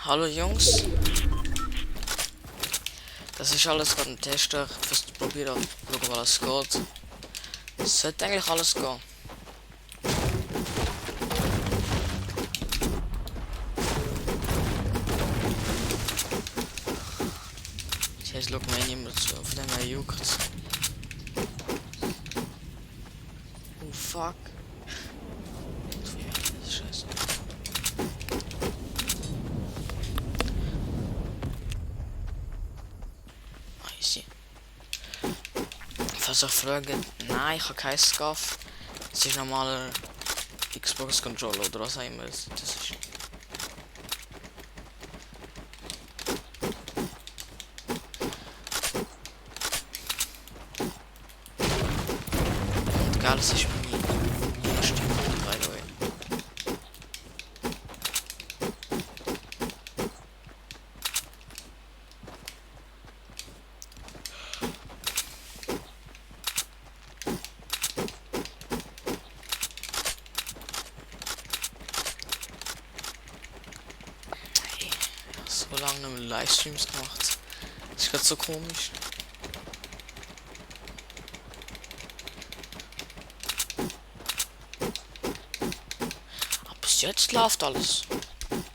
Hallo Jungs, das ist alles gerade ein Tester. Ich probiere schauen, ob alles geht. Es sollte eigentlich alles gehen. Jetzt schaut mir niemand zu, auf dem er juckt. Oh fuck. Das ist scheiße. Easy. Falls ihr fragt, nein, ich habe keinen Scuff. Es ist normaler Xbox Controller oder was auch immer. Das ist. Und geil, es ist mein erster, by the way. Hey, so lange nicht mehr Livestreams gemacht. Das ist gerade so komisch. Aber bis jetzt läuft alles.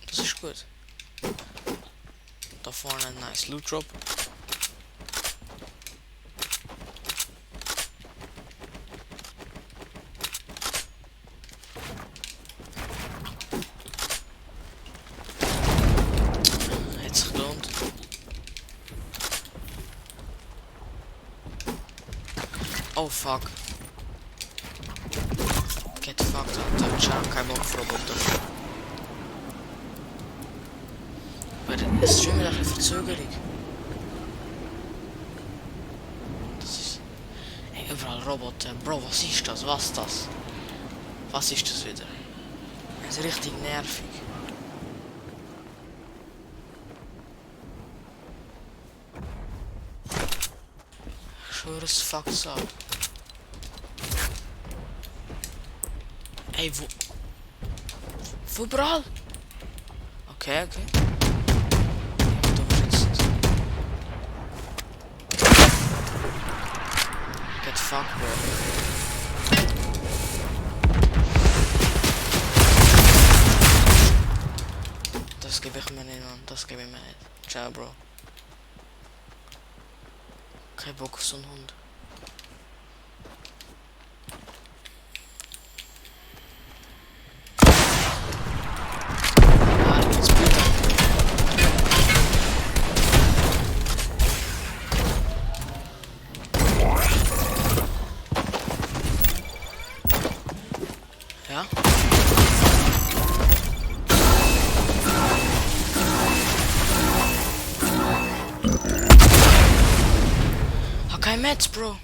Das ist gut. Da vorne ein nice Loot Drop. Hat sich gelohnt. Oh fuck. Get fucked up. Ich hab keinen Bock auf Roboter. Aber der Stream hat eine Verzögerung. Das ist. Ey, überall Roboter. Bro, was ist das? Was ist das? Was ist das wieder? Das ist richtig nervig. Ich schwöre, es fuckt ab. Ey, wo überall? Okay. Du jetzt. Get fucked, bro. Das gebe ich mir nicht, Mann. Das gebe ich mir nicht. Ciao, Bro. Kein Bock auf so einen Hund. Ja? Hab kein Metz, Bro.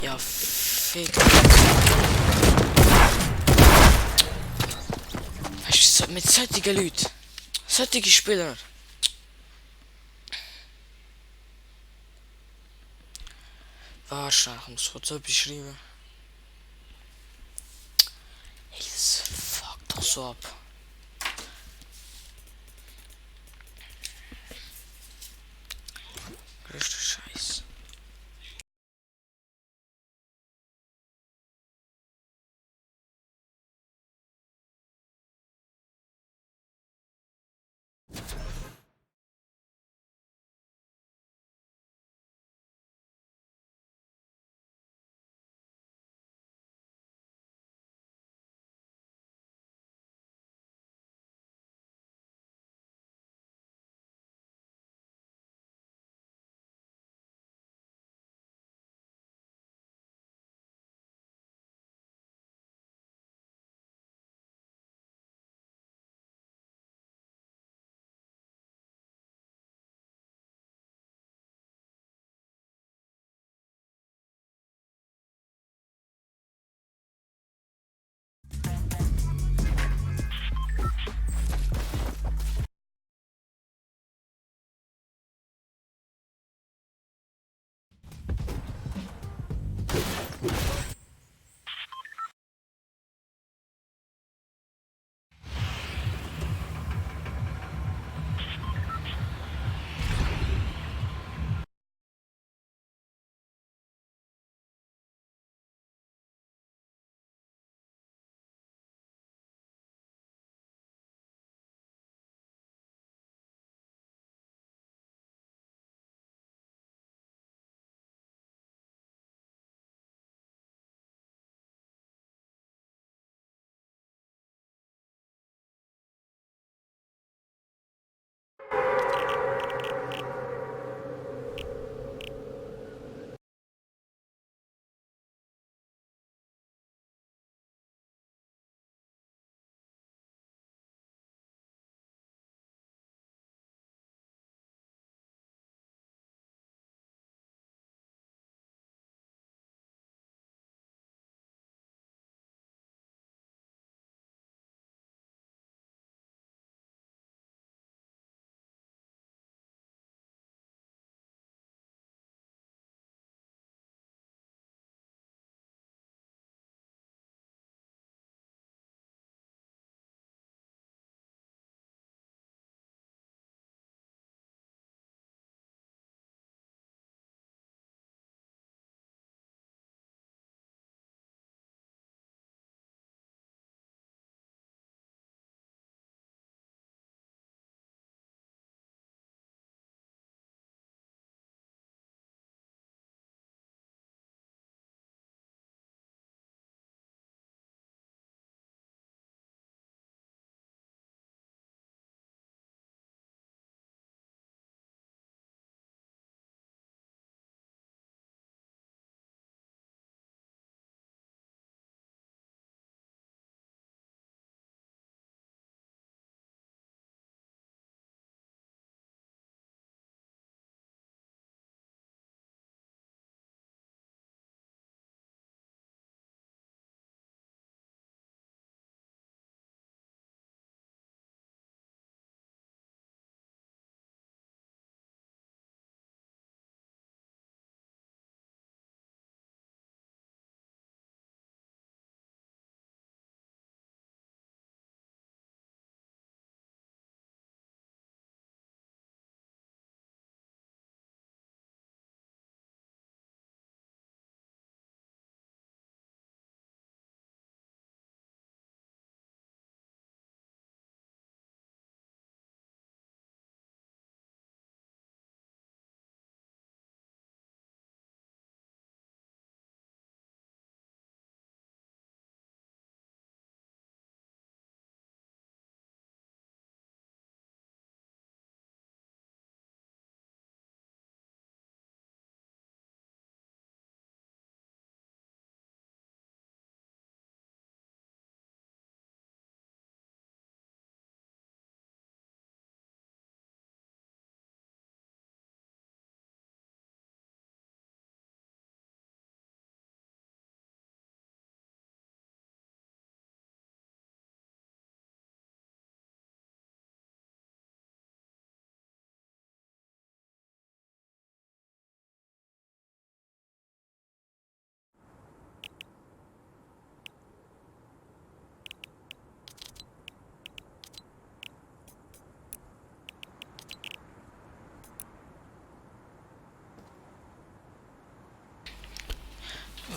Ja, fick. Weißt du, mit solchen Leuten. Solche Spieler. Wahrscheinlich, ich muss kurz etwas schreiben. Hey, das fuckt doch so ab. Größter Scheiß.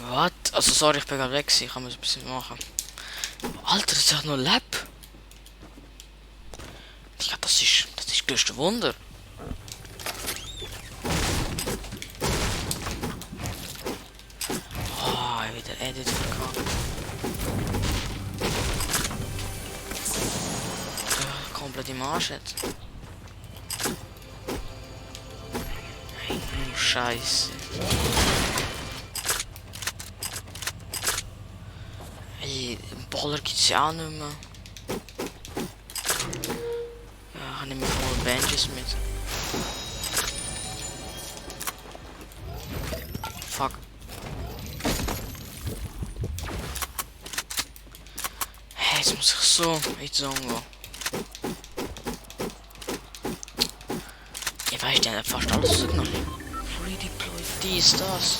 Was? Also sorry, ich bin gerade weg, ich kann mir ein bisschen machen. Alter, das ist ja nur Lab. Ja, das ist größte Wunder. Oh, wieder Edit verkackt. Komplett im Arsch jetzt. Hey, nur Scheiße. Hey, Baller gibt's ja auch nicht mehr. Ja, ich nehme mal Benches mit. Fuck. Hey, jetzt muss ich so in die Zone gehen. Ich weiß, der hat fast alles rausgenommen. Free Deploy, dies, das.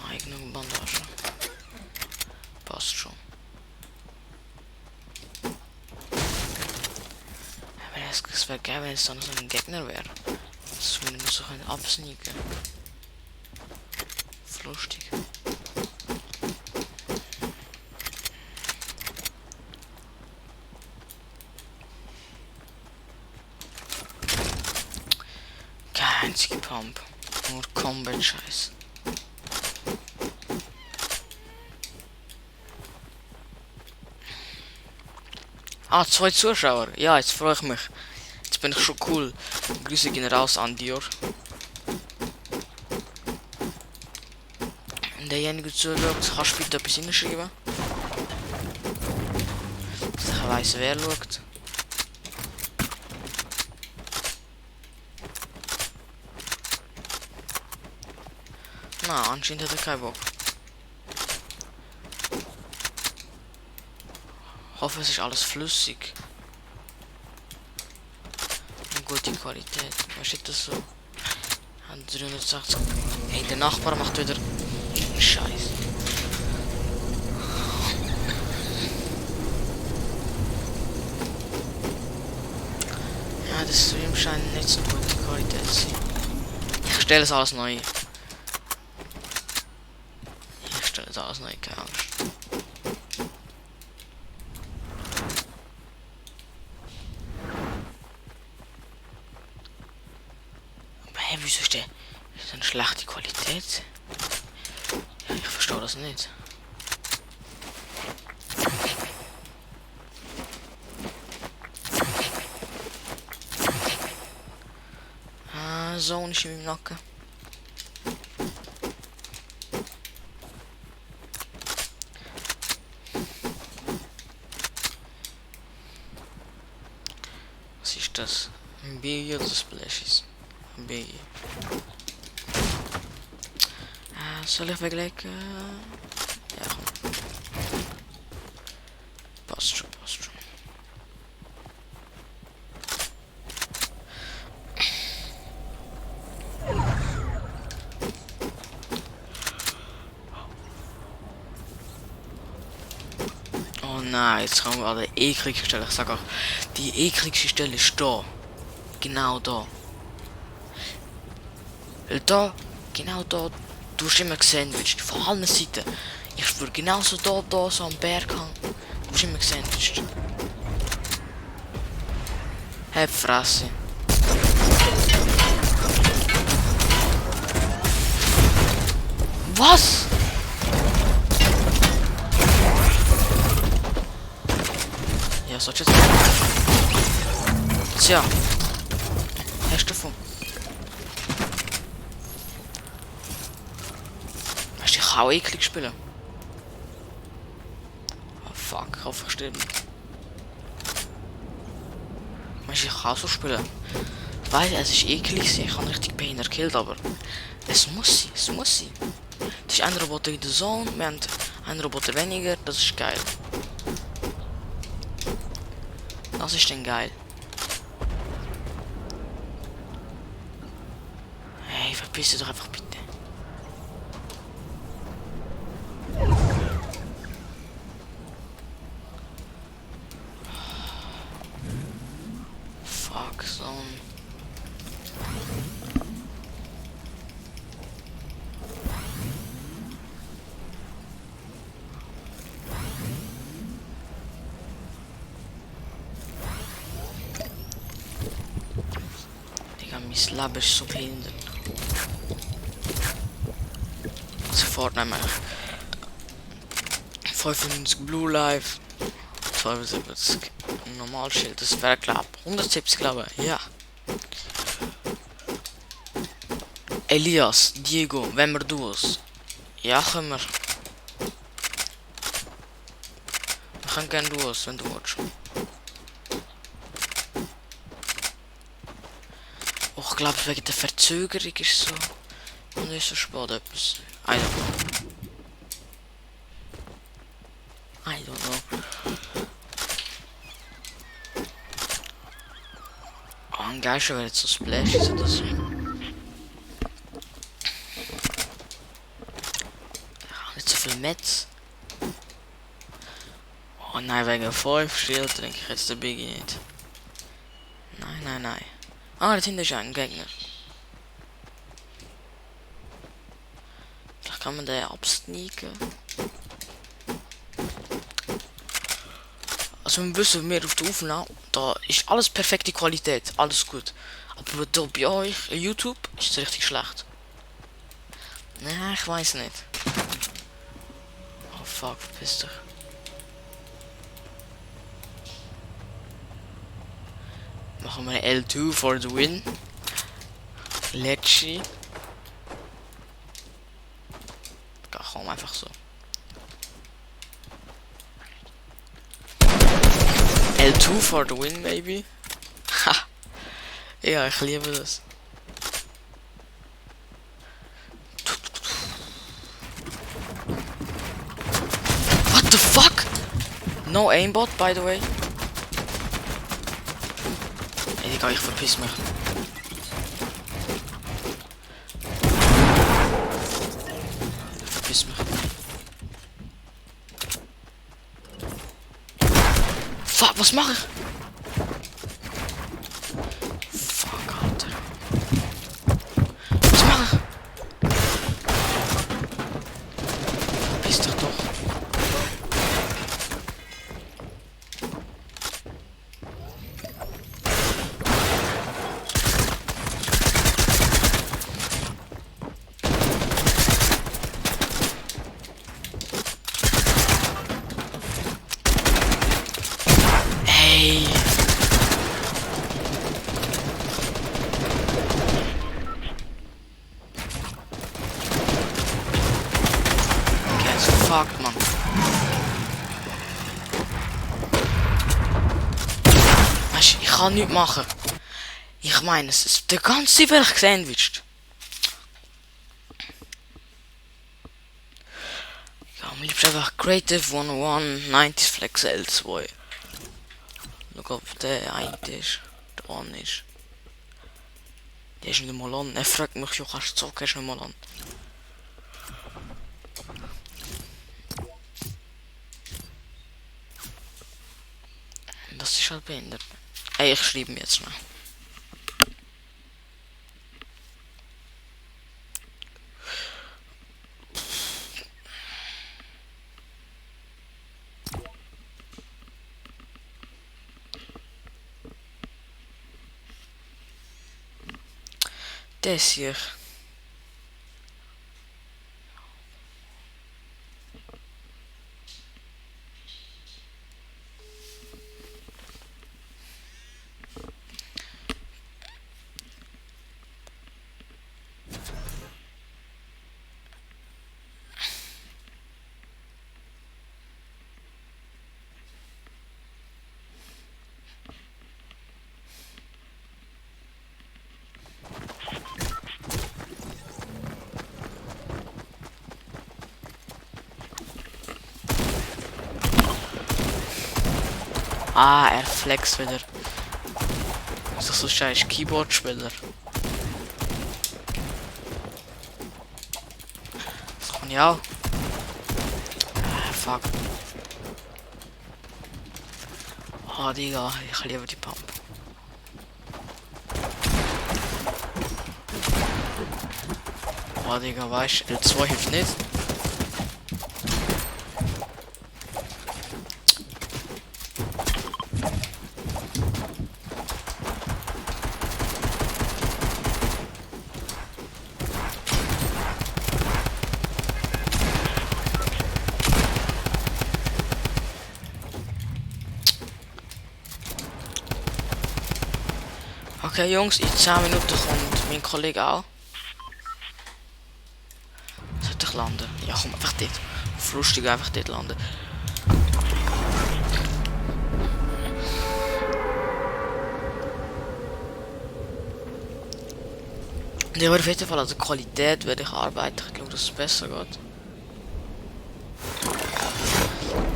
Ah, ich genug Bandagen. Passt schon. Es wäre geil, wenn es dann so ein Gegner wäre. Das würde nur so absneaken. Lustig. Kein einziger Pump. Nur Combat-Scheiß. Ah, 2 Zuschauer. Ja, jetzt freue ich mich. Jetzt bin ich schon cool. Grüße gehen raus an Dior. Und derjenige zuschaut, kannst du bitte etwas hinschreiben? Dass ich weiss, wer schaut. Na, anscheinend hat er keinen Bock. Ich hoffe, es ist alles flüssig. Und gute Qualität. Was ist das so? 360. Hey, der Nachbar macht wieder Scheiß. Ja, das Stream scheint nicht so gute Qualität zu sein. Ich stelle es alles neu. Ich stelle es alles neu, keine Angst. Aber hey, wieso ist der so eine schlechte Qualität? Ja, ich verstehe das nicht. Ah, so ist in meinem Nacken. Was ist das? Ein Baby oder Splashes? Ein Baby. Soll ich weglegen? Ja, komm. Passt schon, passt schon. Oh nein, jetzt kommen wir an der ekligsten Stelle. Ich sag auch, die ekligste Stelle ist da. Genau da. Weil da, genau da, du hast immer gesandwiched. Von allen Seiten. Ich schwöre, genauso da, so am Berghang. Du hast immer gesandwiched. Hab Fresse. Was? Ja, so jetzt. Tja. Hast du davon? Weißt du, ich kann auch eklig spielen. Oh fuck, ich hoffe, ich sterbe nicht. Weißt du, ich kann auch so spielen. Weil es ist eklig, ich kann richtig behindert killt, aber es muss sein. Es ist ein Roboter in der Zone, wir haben einen Roboter weniger, das ist geil. Das ist denn geil. Hey, verpiss dich doch einfach bitte. Fuck, Zone. Mein Leben ist so behindert. Also Fortnite meine ich. 95 Blue Life. 72 Normalschild. Das wäre klar. 170 glaube ich. Ja. Elias, Diego, wenn wir duos. Ja, können wir. Wir können gerne duos, wenn du willst. Oh, ich glaube wegen der Verzögerung ist so. Und nicht so spät etwas. I don't know. I don't know. Oh, ein Geist wäre jetzt so Splash oder so. Nicht so viel Metz. Oh nein, wegen 5 Schild denke ich jetzt der Biggie nicht. Nein, nein, nein. Ah, da hinten ist ein Gegner. Vielleicht kann man den absneaken. Also wir wissen mehr auf der Aufnahme, da ist alles perfekte Qualität, alles gut. Aber da bei euch, YouTube, ist es richtig schlecht. Nee, ich weiß nicht. Oh fuck, verpiss dich. Machen wir eine L2 for the win. Letschi. Komm einfach so. L2 for the win, maybe. Ha. Ja, ich liebe das. What the fuck? No aimbot, by the way. Ey, Digga, ich verpiss mich. Ich verpiss mich. Fuck, was mache ich? Fuck, Alter. Was mache ich? Verpiss dich doch. Ey. Okay, so fuck, man. Weißt du, ich kann nichts machen. Ich meine, es ist der ganze Welt gesandwiched. Ja, am liebsten einfach Creative 101 90s Flex L2. Schau, ob der eine ist. Der eine ist. Der ist nicht mal an. Er fragt mich, ja, kannst du zocken? Ist nicht mal an. Das ist halt behindert. Ey, ich schreibe mir jetzt schnell. Das hier. Ah, er flex wieder. Ist doch so scheiß Keyboard-Spieler. Das kann ich auch. Ah, fuck. Ah, Digga, ich liebe die Pump. Ah, Digga, weißt du, L2 hilft nicht. Okay, Jungs, in 10 Minuten kommt mein Kollege auch. Sollte ich landen? Ja, komm einfach dort. Auf lustig einfach dort landen. Ja, aber auf jeden Fall an der Qualität werde ich arbeiten. Ich glaube, dass es besser geht.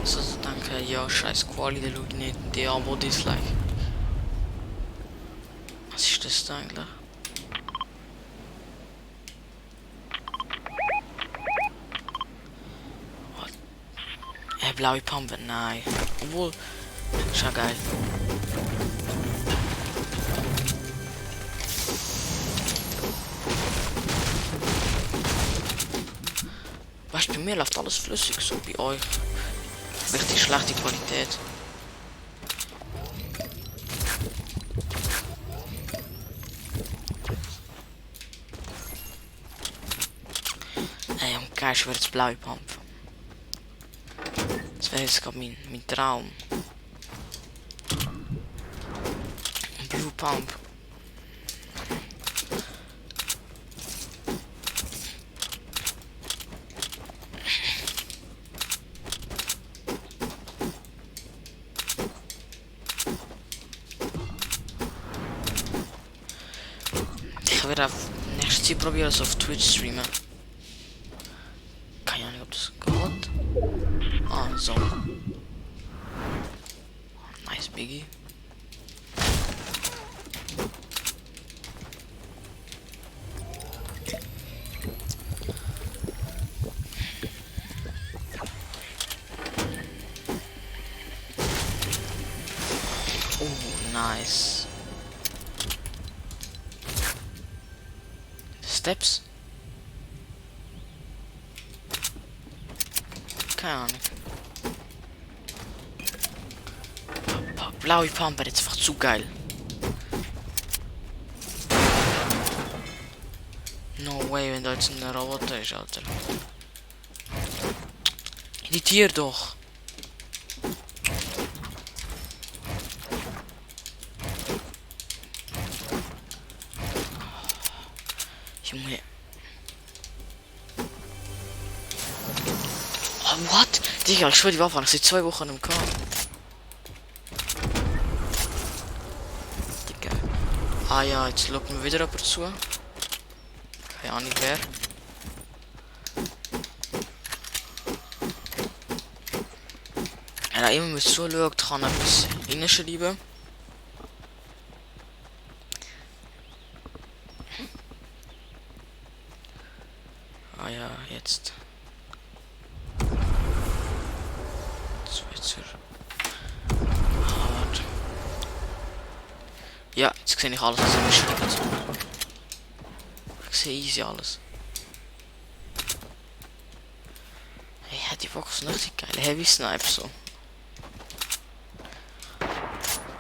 Also danke, ja, scheiß Quali, der schaut nicht. Die Abo Dislike. Was ist das da eigentlich? Blaue Pumpe, nein. Obwohl, ist ja geil. Weißt du, bei mir läuft alles flüssig, so bei euch. Richtig schlechte Qualität. Ey, und geil, ich werde jetzt blaue Pump. Das wäre jetzt gerade mein Traum. Blue Pump. Ich werde auf nächste Zeit probieren, es auf Twitch streamen. Keine Ahnung, ob das geht. Ah, so. Nice Biggie. Oh, nice. Steps? Keine Ahnung. Blaue Pump wäre jetzt einfach zu geil. No way, wenn da jetzt ein Roboter ist, Alter. Editier doch. Junge. Oh, what? Digga, ich schwör die Waffe an, ich seit 2 Wochen im Kahn. Digga. Ah ja, jetzt lockt mir wieder jemand zu. Keine Ahnung wer. Wenn er immer mit zuschaut, kann er etwas reinschreiben. Ah ja, jetzt. Jetzt wird's hart. Ja, jetzt sehe ich alles, was er mir schreibt. Ich sehe easy alles. Hey, hat die Box noch richtig geil. Heavy Snipe so.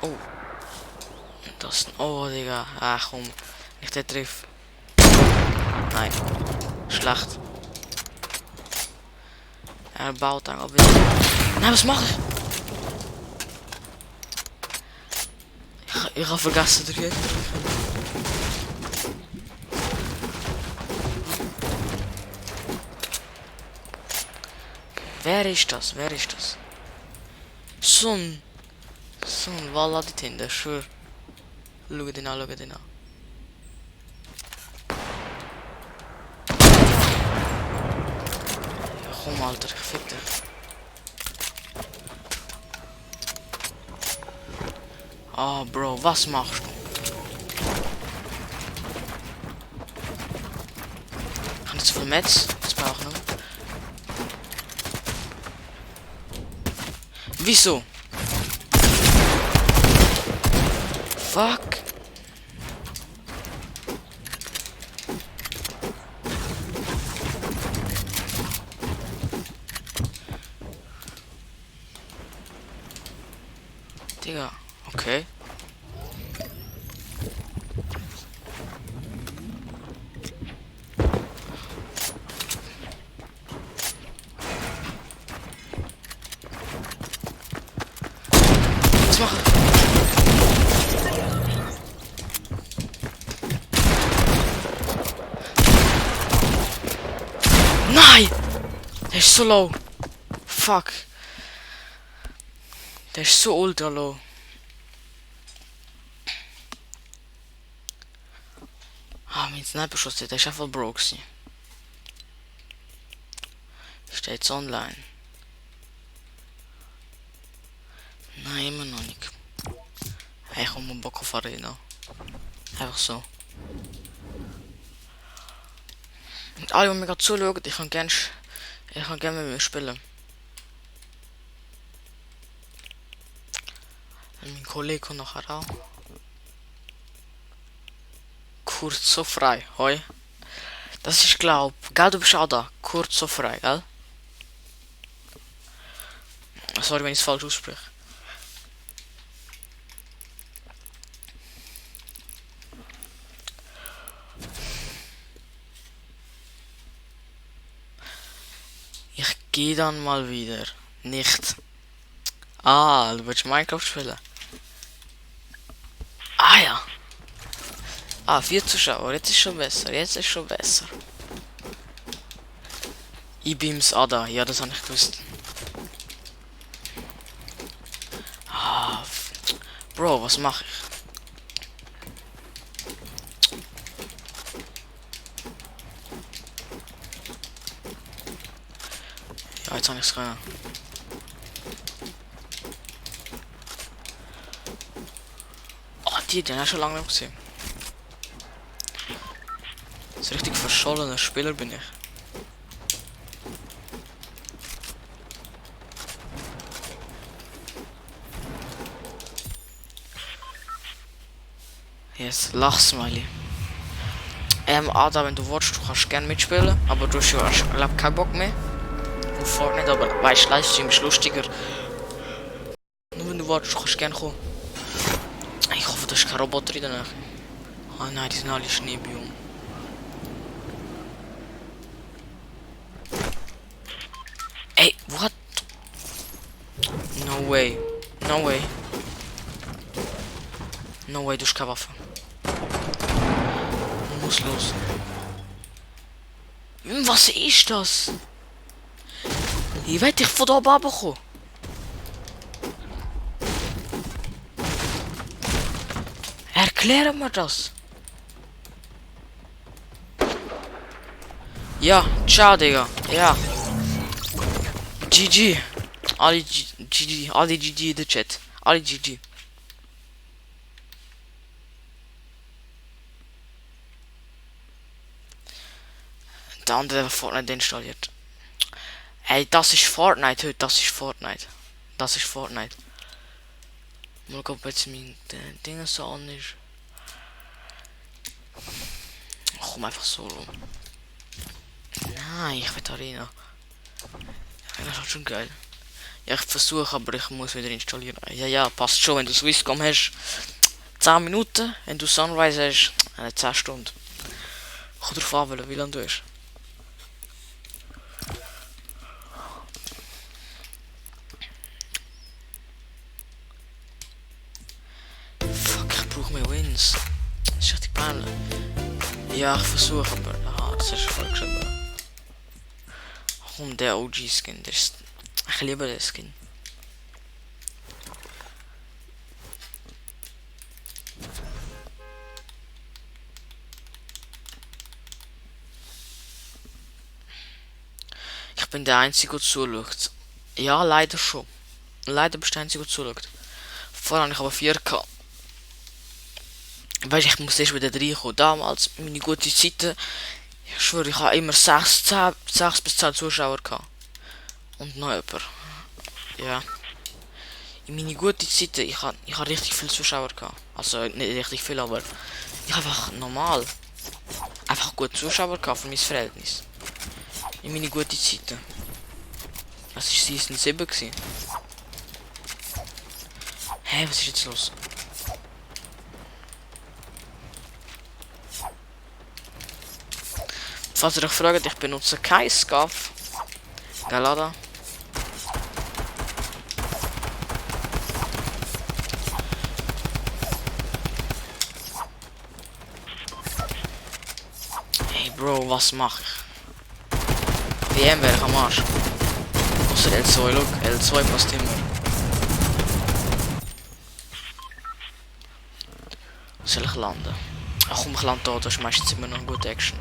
Oh. Das. Oh, Digga. Ach komm. Nicht der Triff. Nein. Schlecht. Er baut dann aber. Nein, was mache ich? Ich habe vergessen, drücken. Wer ist das? Wer ist das? So ein Walla dort hinten, schwör. Schau den an, schau den an. Ja, komm, Alter, ich fick dich. Ah, Bro, was machst du? Ich habe nicht so viel Metz, das brauche ich noch. Wieso? Fuck. Digga, okay. Was mache ich? Der ist so low. Fuck. Der ist so ultra low. Ah, mein Sniper-Schuss, der ist einfach broke. Steht's online? Nein, immer noch nicht. Hey, komm mal Bock auf Arena. Einfach so. Und alle, die mir gerade zuschauen, ich kann gerne mit mir spielen. Und mein Kollege kommt nachher auch. Kurz so frei, hoi. Das ist glaub. Gell, du bist auch da. Kurz so frei, gell? Sorry, wenn ich es falsch ausspreche. Ich gehe dann mal wieder. Nicht. Ah, du willst Minecraft spielen? Ah ja. Ah, 4 Zuschauer. Jetzt ist schon besser. Jetzt ist schon besser. E-Beams Ada. Ja, das habe ich gewusst. Ah, Bro, was mache ich? Ja, jetzt habe ich es können. Oh, den hast du schon lange nicht gesehen. So richtig verschollener Spieler bin ich. Jetzt lach, Smiley. Ada, wenn du willst, du kannst gerne mitspielen, aber du hast ja glaub keinen Bock mehr. Auf Fortnite, aber weißt, Livestream ist lustiger. Nur wenn du willst, du kannst gerne kommen. Ich hoffe, da ist kein Roboter in der Nähe. Ah nein, die sind alle Schneebiom. Ey, what? No way. No way. No way, du hast keine Waffe. Muss los. Was ist das? Ich weiß dich von da oben runterkommen. Erklär mir das. Ja, ciao, Digga. Ja. GG. Alle GG. Alle GG in der Chat. Alle GG. Der andere hat Fortnite installiert. Ey, das ist Fortnite heute. Das ist Fortnite. Das ist Fortnite. Mal gucken, ob jetzt mein Ding so an ist. Komm einfach so rum. Nein, ich will Arena. Ja, das ist schon geil. Ja, ich versuche, aber ich muss wieder installieren. Ja, ja, passt schon. Wenn du Swisscom hast, 10 Minuten. Wenn du Sunrise hast, 10 Stunden. Kommt drauf an, wie lange du hast. Fuck, ich brauche mehr Wins. Das ist richtig peinlich. Ja, ich versuche, aber... Ah, das ist voll geschrieben. Komm, der OG-Skin, der ist... Ich liebe den Skin. Ich bin der Einzige, der zuschaut. Ja, leider schon. Leider bist du der Einzige, der zuschaut. Vorher habe ich aber 4K. Weißt du, ich muss erst wieder reinkommen. Damals, meine gute Zeiten, ich schwöre, ich habe immer 6 bis 10 Zuschauer gehabt. Und noch jemand. Ja. In meine gute Zeiten, ich habe richtig viele Zuschauer gehabt. Also nicht richtig viel, aber ich habe einfach normal. Einfach gut Zuschauer gehabt für mein Verhältnis. In meine gute Zeiten. Das war Season 7 gewesen. Hä, was ist jetzt los? Falls ihr euch fragt, ich benutze kein Scav. Galada. Hey Bro, was mach ich? WM wäre ich am Arsch. Außer L2, look, L2 passt immer. Soll ich landen? Ach komm, ich lande da, das ist meistens immer noch eine gute Action.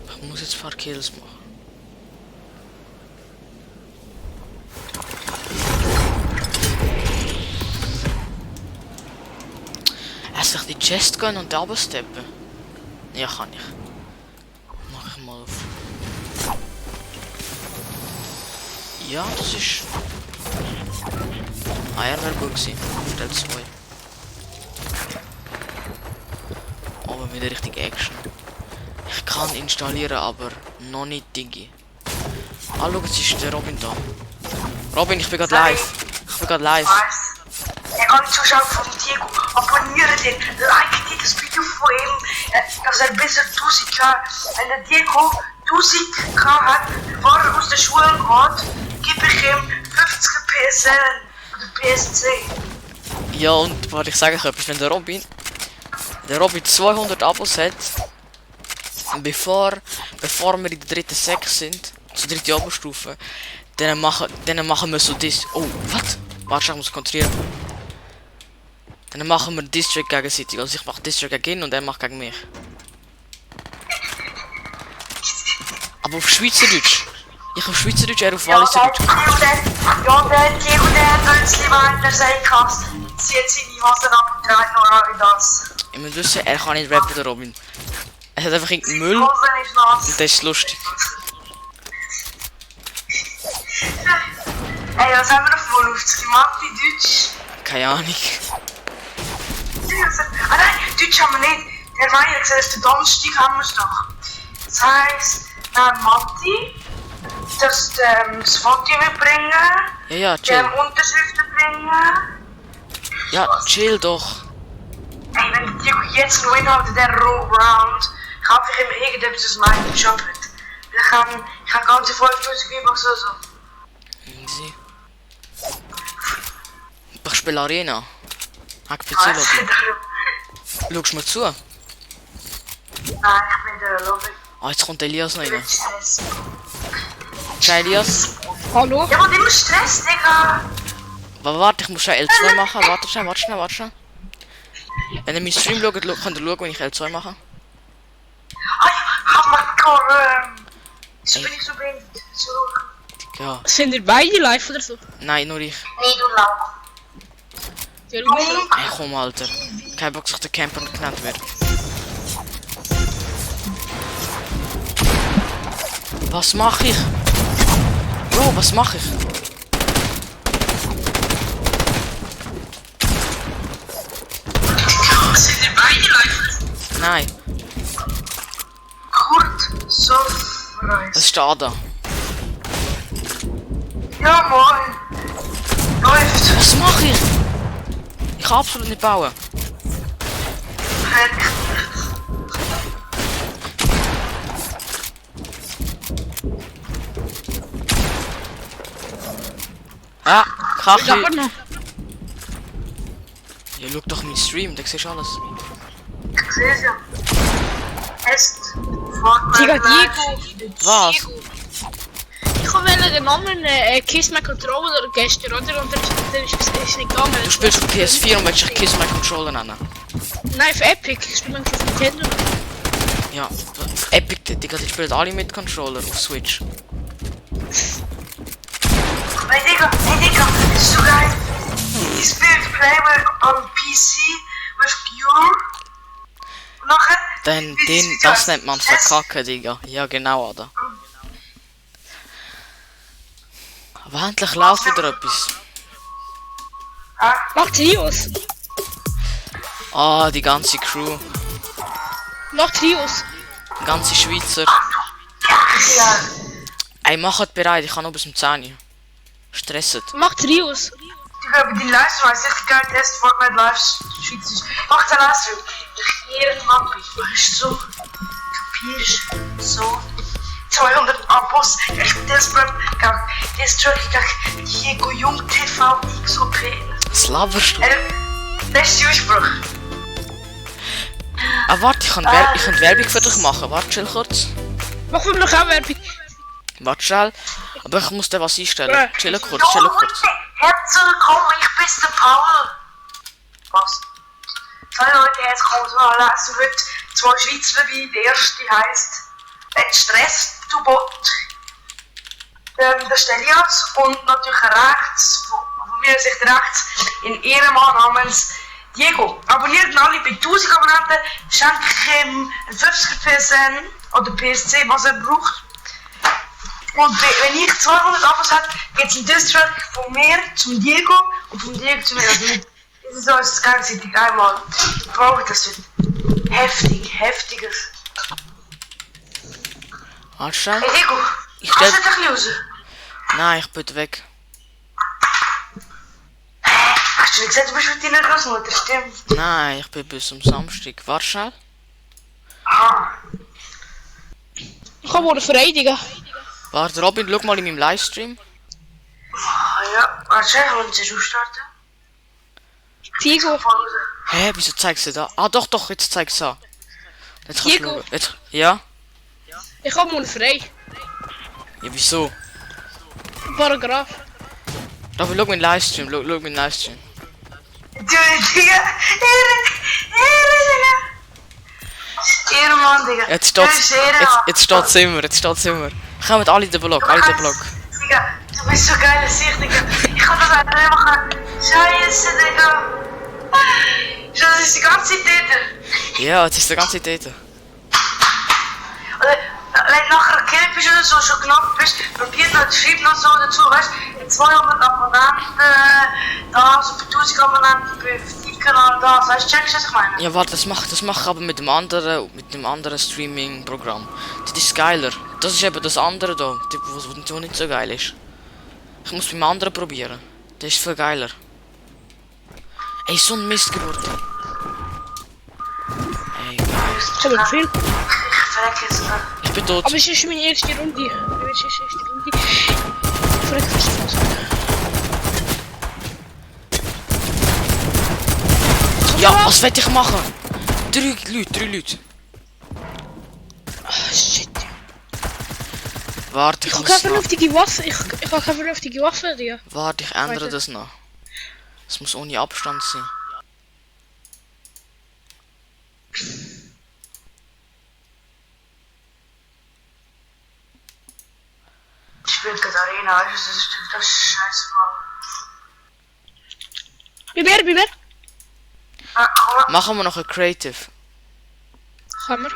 Ich muss jetzt ein paar Kills machen. Soll ich die Chest gehen und da steppen? Ja, kann ich. Mach ich mal auf. Ja, das ist... Ah, er wäre gut gewesen. Stell 2. Aber mit der richtigen Action. Ich kann installieren, aber noch nicht Digi. Ah, schau, jetzt ist der Robin da. Robin, ich bin gerade live. Ich bin gerade live. Er kann Zuschauer von Diego abonnieren den, like dit das Video von ihm, dass er bis 1000k, wenn der Diego 1000k hat, bevor er aus der Schule geht, gebe ich ihm 50 PSN oder PSC. Ja, und warte, ich sage euch etwas, wenn der Robin 200 Abos hat, bevor wir in der dritten Sek sind, zur dritten Abo-Stufe, dann machen wir so das. Oh, was? Warte, ich muss konzentrieren. Dann machen wir District gegenseitig. Also ich mache District gegen ihn und er macht gegen mich. Aber auf Schweizerdeutsch. Ich auf Schweizerdeutsch, er auf Walliserdeutsch. Ja, der Diego, der Bönzli meint, er sei krass. Zieht seine Hosen ab und trägt noch wie das. Ich muss wissen, er kann nicht rappen, der Robin. Er hat einfach irgendeinen Müll Hosen ist nass. und das ist lustig. Ey, was haben wir noch wohl auf die Mappe, Deutsch? Keine Ahnung. Ah nein, Deutsch haben wir nicht. Der Meier gesagt, erst den Donnerstag haben wir es noch. Das heisst, Matti, das Foto mitbringen, Ja, chill. Unterschriften bringen. Ja, chill doch. Ey, wenn die jetzt noch inhalten der Round, kaufe ich ihm irgendetwas aus meinem Shop. Ich kann ganze 5000 V-Bucks oder so. Easy. Ich spiele Arena. Hack PC Was? Lobby. Schaust mir zu? Nein, ich bin der Lobby. Ah, jetzt kommt Elias noch rein. Ciao Elias. Hallo? Ja, aber immer Stress, Digga. Warte, ich muss schon L2 machen. Warte schnell. Wenn ihr meinen Stream schaut, könnt ihr schauen, wenn ich L2 mache. Ah, ich hab mal gekommen. Jetzt bin ich so behindert. So. Ja. Sind ihr beide live oder so? Nein, nur ich. Nee, du Lauch. Ja, du bist live. Ey, komm, Alter. Kein Bock, dass der Camper genannt wird. Was mache ich? Bro, was mache ich? Sind ihr beide live? Nein, Kurt, so das ist der Ada. Ja, moin. Läuft. Was mache ich? Ich kann absolut nicht bauen. Ja, Kachi. Aber noch. Ja, schau doch meinen Stream, da siehst du alles. Ich seh's ja. Est. Fortnite. Digga, Live. Diego. Was? Ich wollte den anderen Kiss My Controller gestern, oder? Und der ist nicht gegangen. Du spielst auf PS4 und willst dich Kiss My Controller nennen. Nein, auf Epic. Ich spiele auf Nintendo. Ja, auf Epic, Digga, die spielen alle mit Controller auf Switch. Hey Digga, das ist so geil. Ich spiele Playboy on PC with Pure. Und nachher... Das nennt man verkacken, Digga. Ja, genau, oder? Aber endlich läuft wieder etwas. Mach Trios. Ah, die ganze Crew. Mach Trios. Die ganze Schweizer. Ja. Ey, macht bereit, ich kann noch bis zum 10 Uhr. Stresset. Mach Trios. Digga, aber die Livestream ist echt geil. Test Fortnite Live Schweizerisch. Mach den Livestream. Ich irgendwann bin ich so... Kapierst? So... 200 Abos. Ich desperate. Das Track gegen Diego Jung TV XOP. Was laberst du? Das ist der Ausspruch. Ah, warte, ich kann Werbung für dich machen. Warte, chill kurz. Mach mir noch auch Werbung. Warte schnell. Aber ich muss dir was einstellen. Ja. Chill kurz, chill kurz. Herzlich willkommen, ich bin's der Paul. Was? Zwei Leute, herzlich willkommen zu einer Lesung. Heute 2 Schweizer dabei. Der erste heisst Stress to Bot. Der ist Elias und natürlich rechts, von mir sich rechts, ein Ehrenmann namens Diego. Abonniert alle bei 1000 Abonnenten, schenke ich ihm einen 50% oder PSC, was er braucht. Und wenn ich 200 Abos habe, geht es ein Distrack von mir zum Diego und von Diego zu mir. Also das ist alles gegenseitig einmal. Wow, das wird heftiges. Warte schnell. Hey Diego, Ich kannst du stell... dich raus? Nein, ich bin weg. Hast du nicht gesagt, du bist mit deiner Großmutter, stimmt? Nein, ich bin bis zum Samstag. Warte schnell. Ah. Ich habe morgen frei, Digga. Warte, Robin, schau mal in meinem Livestream. Ah ja, warte, ich will jetzt starten. Diego. Hä, wieso zeigst du da? Ah, doch, jetzt zeigst du an. Jetzt kannst du Diego. schauen. Jetzt, ja? Ich habe morgen frei. Ja, wieso? Paragraph. Robin, schau meinen Livestream, schau meinen Livestream. Du, Digga. Ehrenmann, Digga. Jetzt Du steht's, bist Ehrenmann. jetzt steht's immer. Kommt alle in den Vlog, alle in den Vlog. Digga, du bist so geil, Sicht, Digga. Ich kann das einfach machen. Scheiße, Digga. Das ist die ganze Zeit dort. Ja, jetzt ist die ganze Zeit dort. Oder wenn du nachher gekillt bist oder so, schon knapp bist, probiert noch, schreib noch so dazu, weißt du, 200 Abonnenten, da, so für 1000 Abonnenten, bei 5 Kanal da, weißt du, checkst du, was ich meine? Ja, warte, das mach ich aber mit dem anderen Streaming-Programm. Das ist geiler. Das ist eben das andere da, wo nicht so geil ist. Ich muss beim anderen probieren. Das ist viel geiler. Ey, so ein Mist geworden. Ey, Ich habe viel. Ich verrecke jetzt gerade. ich bin tot. Aber es ist meine erste Runde. Es ist die erste Runde. Ich verreck fast fast. Ja, was will ich machen? 3 Leute. Ah, shit. Warte, Ich ich habe muss keine noch. vernünftige Waffe. Ich habe keine vernünftige Waffe, Digga. Warte, ich ändere Warte. das noch. Es muss ohne Abstand sein. Ich spiele gerade Arena, weißt du, das ist scheiße, Mann. Bei mir. Ah, komm, Machen wir noch ein Creative. Kann wir.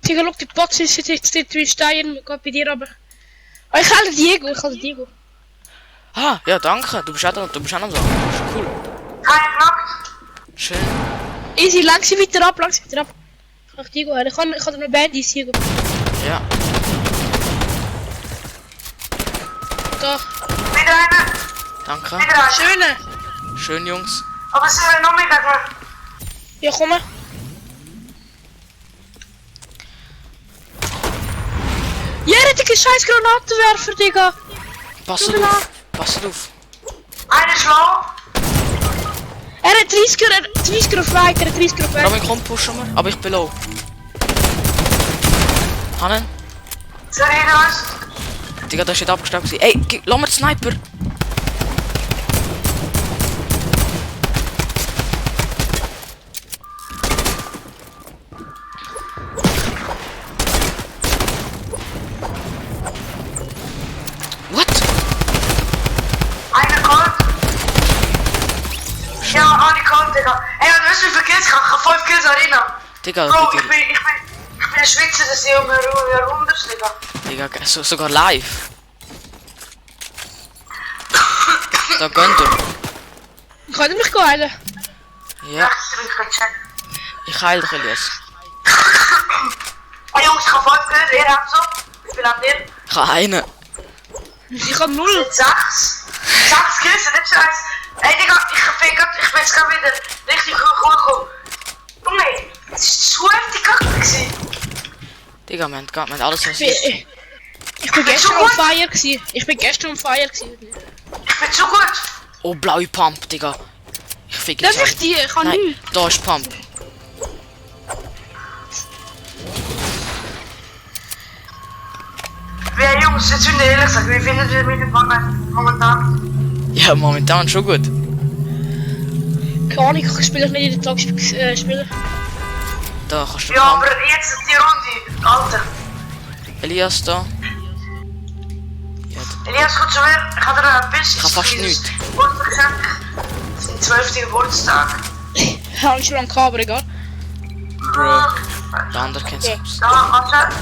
Digga, look, die Bots ist jetzt dort wie Stein. Geht bei dir aber. Oh, ich halte Diego. Ah, ja, danke. Du bist auch noch so. Das ist cool. keiner knackt. Schön. Easy, langsam weiter ab. Ich kann Diego haben. Ich kann dir noch Bandys, Diego. Ja. Da. Wieder einer, Danke. wieder einer. Schöne. Schön, Jungs. Aber es sind noch mehr Gegner. Ja, komm mal. Ja, Digga, scheiß Granatenwerfer, Digga. Passt Tut mir auf. Passt auf. Einer schlau. Er hat 30er auf weiter, Robin, komm, pushen wir. Aber ich bin low. Hannen? Sorry, was? Digga, da ist nicht abgestellt gewesen. Ey, lass mir den Sniper. What? Einer kommt. Ja, alle kommen, Digga. Ey, und weißt du, wie viele Kills ich habe? Ich habe 5 Kills Arena. Digga, Bro, bitte. ich bin ein Schweizer, das ist um mir runter, Digga. Digga, sogar live. Da gönnt er. Kann ich mich heilen? Ja, Rechts bin ich gecheckt. ich heil dich, Elias. Hey Jungs, ich habe 5 Kills, wer hat so? Ich bin an dir. Ich habe einen. Ich habe 0. 6. 6 Kills, das ist scheiße. Ey, Digga, ich bin jetzt gerade wieder richtig gut gekommen. Junge, es ist so heftig kacke gewesen. Digga, wir haben alles was Ich bin gestern on fire gewesen. Ich bin spielt so gut. Oh, blaue Pump, Digga. Ich fick Das jetzt ist die, ich kann Nein, nicht. da ist Pump. Ja, Jungs, jetzt sind wir ehrlich gesagt, wie findet ihr mich momentan? Ja, momentan schon gut. Keine Ahnung, ich spiele nicht jeden Tag spielen. Da kannst du Ja, Pump. aber jetzt die Runde, Alter. Elias da. Ja, Elias, gut zu mir, ich habe dir ein bisschen... Ich hab fast nichts. Geburtstagsgeschenk. Das ist mein 12. Geburtstag. Habe ich schon lange gehabt, aber egal. bro. Der andere kennt Okay. es. Da, warte.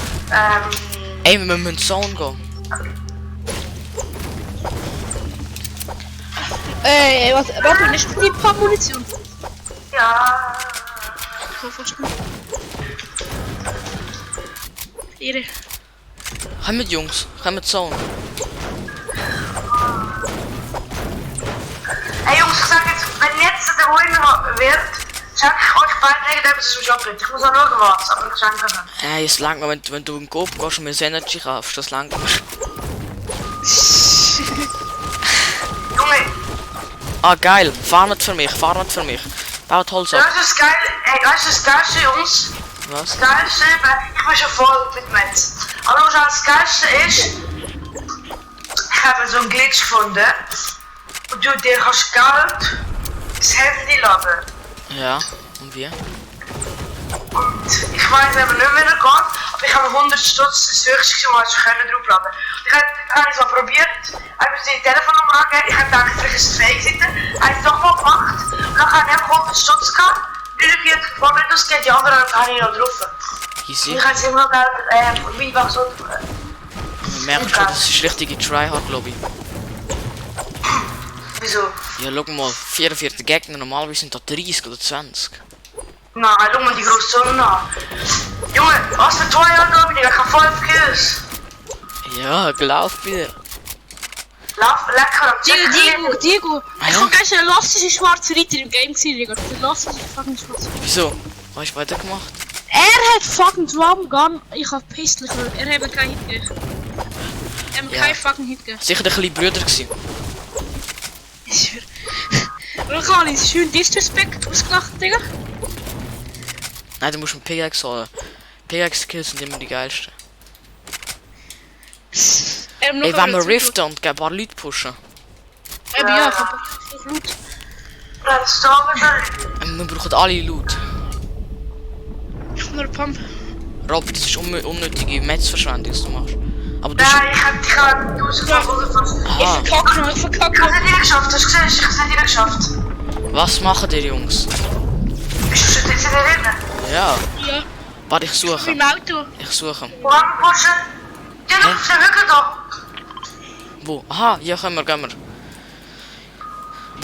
Ey, wir müssen Zone gehen. Warte, nicht die paar Munition. Ja... Ich hoffe, fast gut. Ihre. Komm mit Jungs, komm mit Zone. Hey Jungs, ich sag jetzt, wenn jetzt der Winner wird, schenke ich euch beiden irgendetwas zum Shoppen. Ich muss auch schauen was, aber ich schenke dann. Ey, es langt mir, wenn du in den Coop gehst und mir das Energy kaufst, das langt mir. Junge, Ah, geil, fahr nicht für mich, Baut Holz ab. das ist geil. Hey, das ist das Geilste, Jungs. Was? Das Geilste, ich bin schon voll mit Metz. Aber was das Geilste ist, ich habe so einen Glitch gefunden. Und du dir kannst Geld ins Handy laden. Ja, und wir? Und ich weiß eben nicht mehr, wie er geht, aber ich habe 100 Stutz das höchste Mal schon draufladen. Ich habe es mal probiert, habe mir die Telefonnummer angegeben, ich habe gedacht, vielleicht ist es Fake-Seite, habe es doch mal gemacht, und dann habe ich einfach 100 Stutz gehabt, die hat gefunden, das geht, die anderen habe ich noch drauf. Easy. Ich habe es immer Geld, einfach so, Man merkt schon, das ist richtige Tryhard-Lobby. wieso? Ja, schau mal, 44 Gegner, normalerweise sind da 30 oder 20. Nein, schau mal die große Zone an. Junge, was für 2 Jahre da bin ich habe 5 Kills. Ja, glaub mir. Lauf, lecker, Diego. Ah, Ich ja? kann gleich der lustigste schwarze Ritter im Game gesehen, Digga. Der lustigste fucking schwarze. Wieso? Was hast du weitergemacht? Er hat fucking Drum Gun, ich hab Pistol, er hat mir keinen Hit gegeben. Er hat mir Ja. keinen fucking Hit gegeben. Sicher der kleine Brüder gewesen. Ich schwör. Und dann habe ich schön Disrespect ausgelacht, Digga. Nein, du musst einen Pickaxe holen. Pickaxe-Kills sind immer die geilsten. Ey, wenn wir riften und ein paar Leute pushen. Ja, ich hab Loot. Let's start with the... Wir brauchen alle Loot. Ich hab nur einen Pump. Rob, das ist unnötige Metzverschwendung, was du machst. Aber du Nein, ich hab 1000 fast. Ich Aha, verkacke noch, ich Ich verkacke hab's noch. nicht geschafft, hast du gesehen? Ich hab's nicht geschafft. was machen die Jungs? Bist du schon jetzt in der Rede? Ja, Ja, warte, ich ich suche. bin im Auto. Ich suche. Wo haben wir pushen? Ja, du bist der Hügel da. Wo? Aha, hier können wir, gehen wir.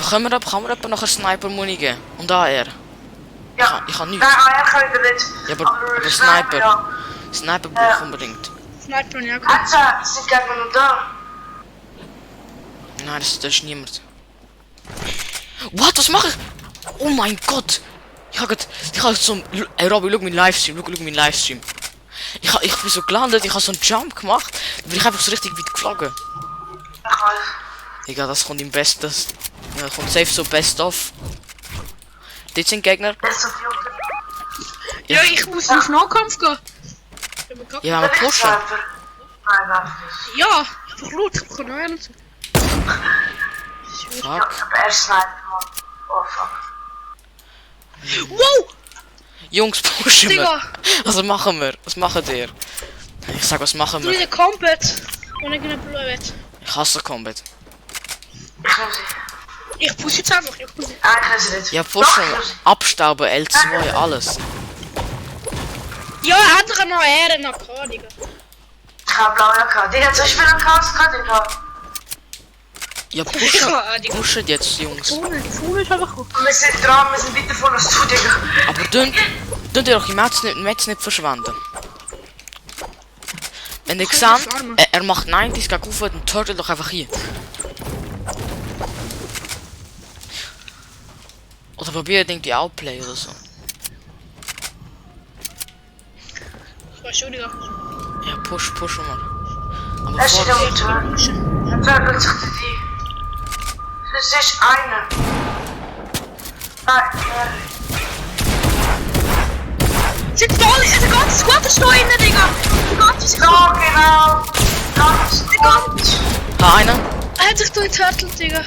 Kann mir jemand noch einen Sniper-Muni geben? Und AR? Ja. Ich kann nichts. Nein, er kann ich nicht. Ja, aber Sniper. Ja. Sniper brauche ich unbedingt. Sniper, ja, gut. Hatza, ist nicht gerne nur da. Nein, das ist niemand. What? Was mache ich? Oh mein Gott! Ich habe so ein... Ey Robby, schau meinen Livestream, schau meinen Livestream. Ich bin so gelandet, ich habe so einen Jump gemacht, dann bin ich einfach so richtig weit geflogen. Ich weiß. Egal, das kommt im Bestes. Ja, kommt safe so best of. Dit sind Gegner. Das ist so viel. Ja, ich muss auf Nahkampf gehen. Ja, wir pushen. Nein, warte nicht. Ja, ich hab Loot, ich kann noch einen zu. Ich Fuck. hab erst Sniper, Mann. Oh, fuck. Wow! Jungs, pushen wir. Digga! Was machen wir? Was machen ihr? Ich sag, was machen Du wir? in der Combat! Und ich bin blöd. Ich hasse Combat. Ich nehme sie. Ich push jetzt einfach, ich push. Ah, ich nehme sie nicht. Ja, Doch, pushen ich wir. nehme sie. Abstauben, L2, alles. Ja, er hat doch noch Ehre nach K, Digga. Ich hab blaue Jacke. Die hat so viel am Chaos gehabt, ich hab. Ja, pushen. Ja, Digga. Pushen jetzt, Jungs. Die Fuhne ist einfach gut. Wir sind dran, wir sind weiter von uns zu, Digga. Aber dünnt ihr doch die Metz nicht verschwenden. Wenn ihr seht, er macht 90 gegen auf, dann turtle doch einfach hier. Oder probiert irgendwie Outplay oder so. Ich weiß schon, Digga. Ja, push mal. Aber Er steht vor, am Motor. Pushen. Er verpelt sich die. Das ist einer. Nein, Zit voll, de ganze squad ist da innen, Digga. Die ganze sich ja, genau. Ganz gut. Ha, einer. Er hat sich da geturtelt, Digga.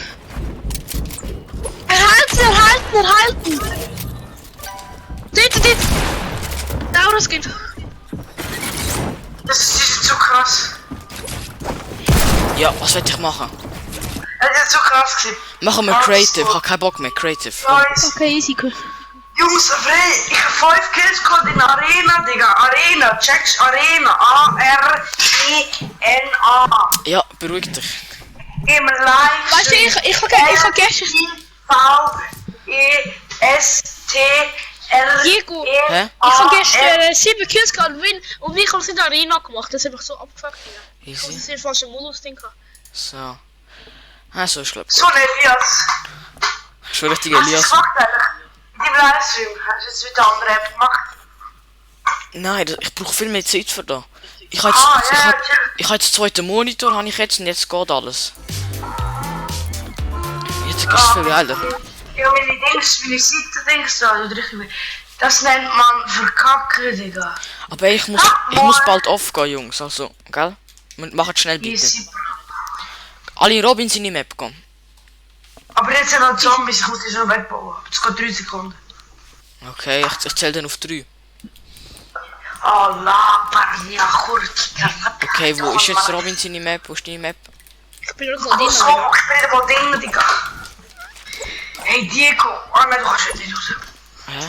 Erhalten! Dit! Nou, das geht. Das ist zu krass. Ja, was will ich machen? Es ist zu krass gewesen. Machen wir Creative, ich hab keinen Bock mehr, Creative. Nice. Okay, easy, cool. Jungs, frei, ich hab 5 Kills gehabt in Arena, Digga. Arena, checkst Arena. A-R-E-N-A. Ja, beruhig dich. Im Live. Weißt du, ich hab gestern... V-E-S-T-L. Diego, Hä? ich hab gestern 7 Kills gehabt und ich hab's in der Arena gemacht. Das ist einfach so abgefuckt, Digga. Das Easy. ist einfach so ein Modus-Ding. So. Ah, so ist glaub So ein Elias. ich schon richtig Hast du es Elias. gemacht eigentlich? In deinem Livestream hast du jetzt wieder andere App gemacht? Nein, ich brauche viel mehr Zeit für da. Ich habe jetzt den zweiten Monitor, habe ich jetzt und jetzt geht alles. Jetzt ist es viel geiler. Ja, meine Seite-Dings da, das nennt man verkacken, Digga. Aber ich muss bald aufgehen, Jungs, also, gell? Macht schnell bitte. Easy. Alle Robins in die Map kommen. Aber jetzt sind noch Zombies, ich muss die schon wegbauen. Es geht 3 Sekunden. Okay, ich zähle dann auf 3. Allah, Barnia, kurz. Okay, wo ist jetzt Robins in die Map? Wo ist die Map? Ich bin auch Oh, mal so, drin. ich bin mal Ding, Digga. Hey, Diego. Oh nein, du kannst jetzt nicht raus. Hä?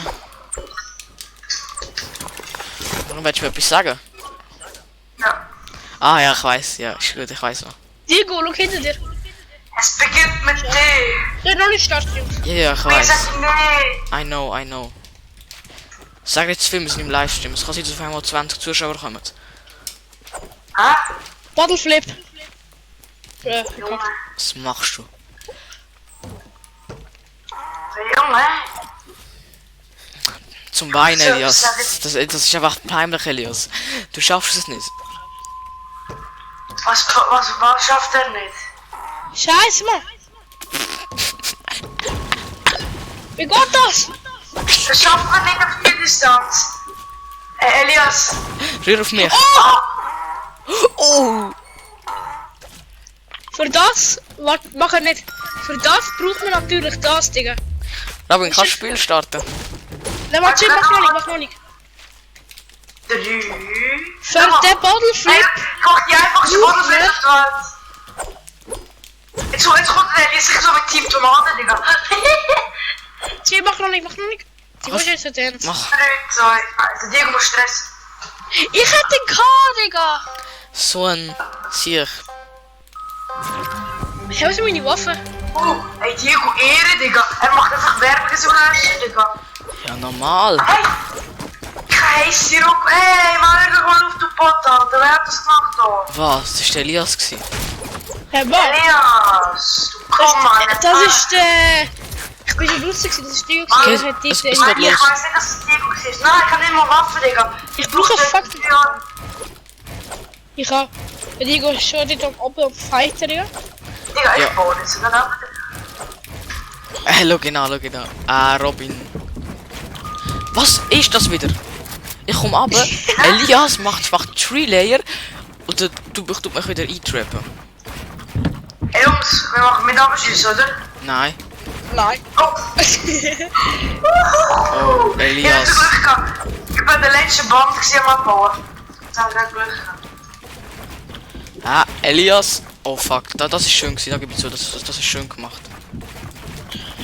Warum willst du mir etwas sagen? Ja. Ah ja, ich weiß, ja, ist gut, ich weiß noch. Diego, schau hinter dir. Es beginnt mit D. Der hat noch nicht starten, Jungs. Ja, ja, ich Wer weiß. sagt nee? I know. Sag jetzt Film, wir sind im Livestream. Es kann sein, dass auf einmal 20 Zuschauer kommen. Hä? Battleflip. Junge. Was machst du? Hey, Junge. Zum Weinen, So, Elias. sag jetzt- Das ist einfach peinlich, Elias. Du schaffst es nicht. Was schafft er nicht? Scheiße, Mann. Wie geht das? Das schafft man nicht auf die Distanz. Elias. Rühr auf mich. Oh! Für das, warte, mach er nicht. Für das braucht man natürlich das, Digga. Robin, kannst du das Spiel starten? Nein, warte, mach noch nicht. 3. Für den Battleflip. Koch die einfach so Battleflip auf. Jetzt kommt der Elias sich so mit Team Tomate, Digga. 2, mach noch nicht. Die muss jetzt ernst. Mach. 3, 2, 1. Diego muss Stress. Ich hätte den K, Digga. So ein Sieg. Hey, was ist meine Waffe? Oh, hey Diego, Ehre, Digga. Er macht einfach Werbung so leisten, Digga. Ja, normal. Hey! Kein Sirup, hey, war er mal auf den Pott, Alter. Wer hat das gemacht, da? Was? Das war der Elias. Gewesen. Hey, Mann. Elias, du komm mal. Das ist der... Ich bin schon lustig, das ist Diego. Okay, Er hat es diese... geht Ich los. weiß nicht, dass es Diego ist. Nein, ich kann nicht mal Waffen, Digga. Ich brauche brauche Fuck. Ja, Ich hab... Diego ist schon dort am Fighter, ja. Digga, ich Ja. baue das. Und dann auch. Schau genau. Ah, Robin. Was ist das wieder? Ich komm runter. Elias macht 3 Layer. Und dann tut mich wieder eintrappen. Hey Jungs, wir machen mit Abschüssen, oder? Nein. Nein. Oh! Oh, Ich hab Elias. so Glück gehabt. Ich bin der letzte Band am Abbauen. Das hab ich Glück gehabt. Ah, Elias. Oh fuck, das ist schön gewesen, da gebe ich zu, das ist schön gemacht.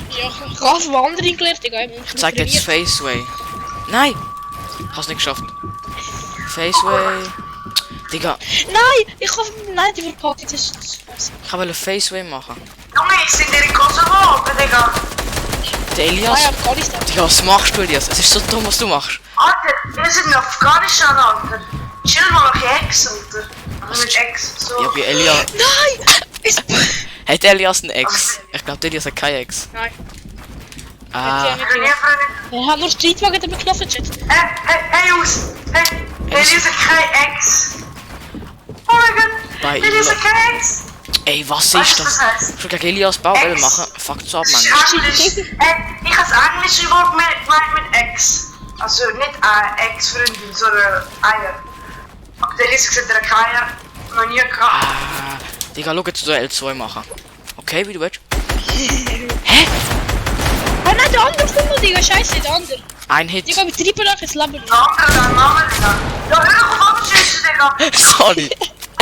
Ja, ich habe von anderen gelernt, Digga. Ich zeig jetzt Faceway. Nein! Hast nicht geschafft. Faceway. Digga, Nein, ich hoffe... Nein, die verpackt. Das ist... ich wollte Faceway machen. Junge, ich sind in Kosovo, Digga. Der Ah Elias. ja, Afghanistan. Digga, was machst du, Elias? Es ist so dumm, was du machst. Alter, wir sind in Afghanistan, Alter. Chill mal nach Ex, Alter. Also mit Ex, so. Ja, bei Elias. Nein! Es... Hat Elias einen Ex? Ich glaube, der Elias hat keinen Ex. Nein. Ah, Ja, Freunde, Er hat nur Streetwagen dabei geknopft, Chat. hey Jungs, hey, Elias hat kein Ex. Oh mein Gott, Bei Elias ihm. hat kein Ex. Ey, was Weißt ist du, das? was heißt? Ich will gegen Elias Bauwell Ex. machen. Fuck zu ab, Das ist Mann. Englisch. Ich habe das englische Wort gemeint mit Ex. Also nicht Ex-Freundin, sondern Eier. Aber der ist gesagt, der kann Eier noch nie gehabt. Ah, Digga, schau jetzt, du L2 machen. Okay, wie du willst. Hä? Ah nein, der andere kommt noch, Digga, scheiße, der andere. Ein Hit. Digga, wir treiben nach ins Labor. Danke, dein Name, Digga. Ja, hör auf abschießen, Digga. Sorry.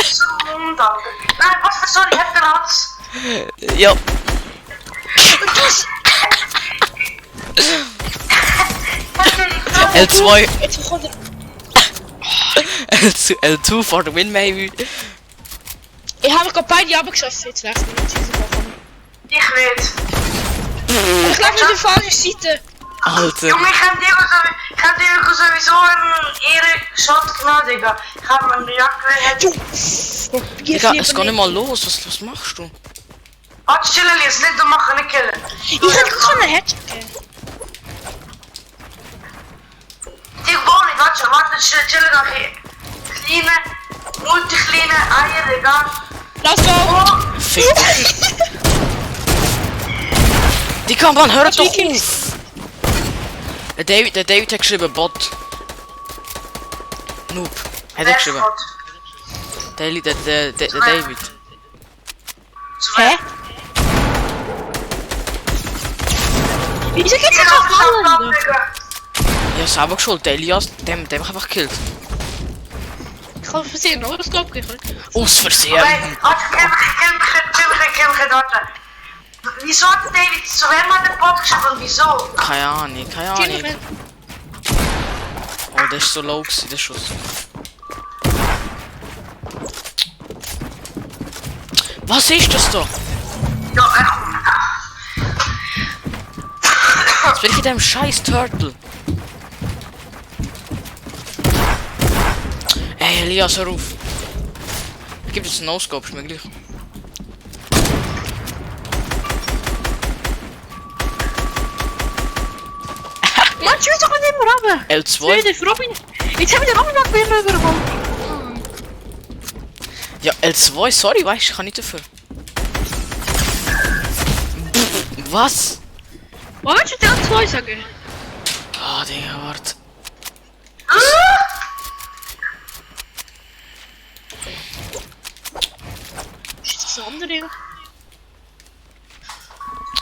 So danke. Nein, was für sorry, hab den Hatz. Ja. L2. Jetzt kommt er. L2 for the win, maybe. Ich habe gerade beide abgeschossen, jetzt rechts mit diesem Ball. Ich nicht. Ich laufe auf die falsche Seite. Alter. Junge, ich hab dir sowieso einen Ehre-Shot genommen, Digga. Ich hab meine Jacke Digga, es geht nicht mal los. Was machst du? Warte, chillen, Lies, nicht du machen, nicht killen. Ich hätte gar keinen Headshot gegeben. Ich wohne nicht, warte, chillen nach hier. Kleine, multikleine Eier, Digga. Lass go! Fick dich. Digga, Mann, hör doch auf. Der David hat geschrieben Bot. Noob. Hat er geschrieben. Der David. Hä? Wieso geht's jetzt auf Fallen? Ja, selber geschuld. Der Elias, dem hab ich einfach gekillt. Ich habe versehen, noch das Kopf gekriegt. Aus Versehen. Warte, kill mich, warte. Wieso hat David zu wem hat der Bot geschrieben und wieso? Keine Ahnung. Oh, der ist so low gewesen, der Schuss. Was ist das da? Ja, Jetzt bin ich in dem scheiß Turtle. Ey, Elias, hör auf. Ich geb jetzt einen No-Scope, ist mir gleich. Mann, schieß doch nicht mehr runter! L2? Der Robin! Jetzt haben wir den Robin noch mehr rübergekommen! Ja, L2, sorry, weißt du, ich kann nicht dafür. Was? Was willst du dir 2 sagen? Ah, Digga, warte. Ist das andere?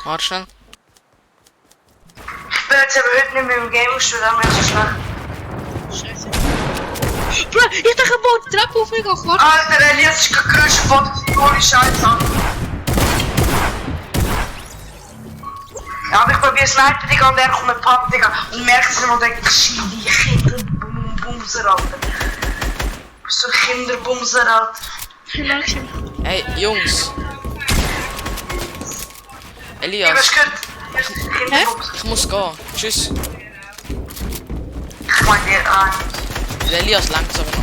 Warte schnell. ich bin jetzt aber heute nicht mehr im Game-Studio, dann bin ich so schlecht. Scheiße. Bro, ich dachte, ich baue die Treppe auf mich auf, warte. Alter, Elias ist gekruscht von ohne Scheiße. Ja, aber ich probiere Sniper, Digga, und der kommt mit Papp, Digga. Und merkt es und denkt, shit, die Kinderbumser, Alter. So Kinderbumser, Alter. Dankeschön. Ey, Jungs. Ich Elias, hab's gehört. Kinderbumser. ich muss gehen. Tschüss. Ich mein dir an. Der Elias langt aber noch.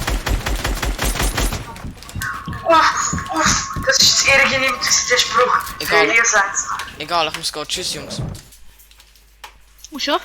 Uff, das ist das Ehrengenehme, der Spruch. Für Egal. Elias eins. Egal, ich muss gehen. Tschüss, Jungs. Wo schon?